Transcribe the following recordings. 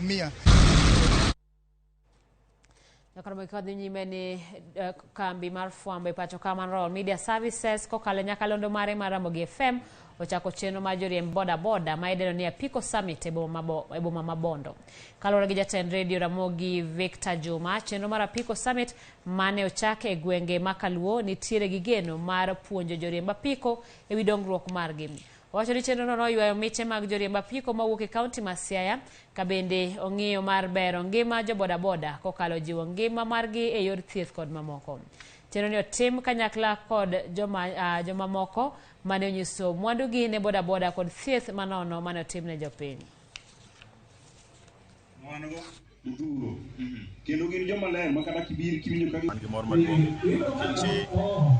mia. Nyakromo ka dhi nyime ni kambi mar fwambo e pacho ka mar Royal Media Services kokalo e nyakalondo mare mar Ramogi FM ochako chenro mar joriemb boda boda ma idendo ni Apiko Summit e boma e boma ma Bondo. Kaluwore gi jatend redio Ramogi Victor Juma, chenro mar Apiko Summit mane ochak e gwenge ma Kaluo nitiere gi geno mar puonjo joriemb apiko e wi dongruok margi. Owacho ni chenrono noywayo miche mag joriemb apiko mawuok e kaunti ma Siaya ka bende ong'iyo mar bero ngima jo bodaboda kokalo jiwo ngima margi e yor thieth kod mamoko. Chenro ni otim kanyakla kod jomamoko mane onyiso mwandugi ne bodaboda kod thieth manono mane otim ne jopiny. Wan-go odhuro kendo gin joma ler ma kata kibiro kiwinjo ka An gi mor maduong' nikech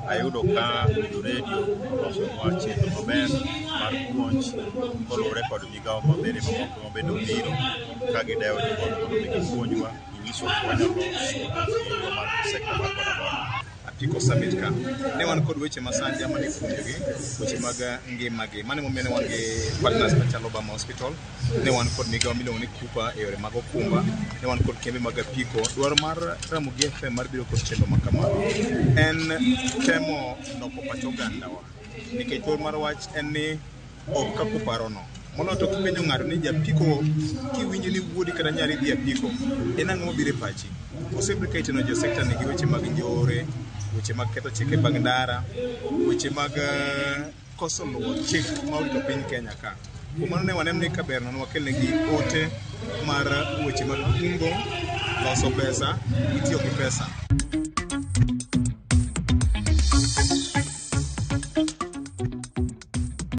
ayudo ka joredio olosonwa chenro maber mar puonj koluwore kod migawo mabende mamoko mabende obiro ka gidewo jogodo mondo mi gipuonjwa, ginyiswa kaka wanyalo sudo e mar sekta mar bodaboda. Apiko Summit ka ne wan kod weche masanja mane ipuonjogi weche mag ngimagi. Mano emomiyo ne wan gi partners machalo Obama Hospital, ne wan kod migawo miluongo ni Kupa e yore mag okumba, ne wan kod kembe mag apiko. Dwaro mar Ramogi FM mar biro kod chenro ma kama en temo loko pach ogandawa nikech thuolo mar wach en ni ok kaka uparono. Moloyo to kipenjo ng'ato ni japiko kiwinjo ni wuodi kata nyari dhi apiko, en ang'o mabiro e pachi? Osebed ka iteno jo sekta ni gi weche mag njore, weche mag ketho chike mag ndara, weche mag koso luwo chik ma orito piny Kenya ka. Kuom mano ne waneno ni kaber nono wakelnegi ote mar weche mag kungo, loso pesa, gi tiyo gi pesa.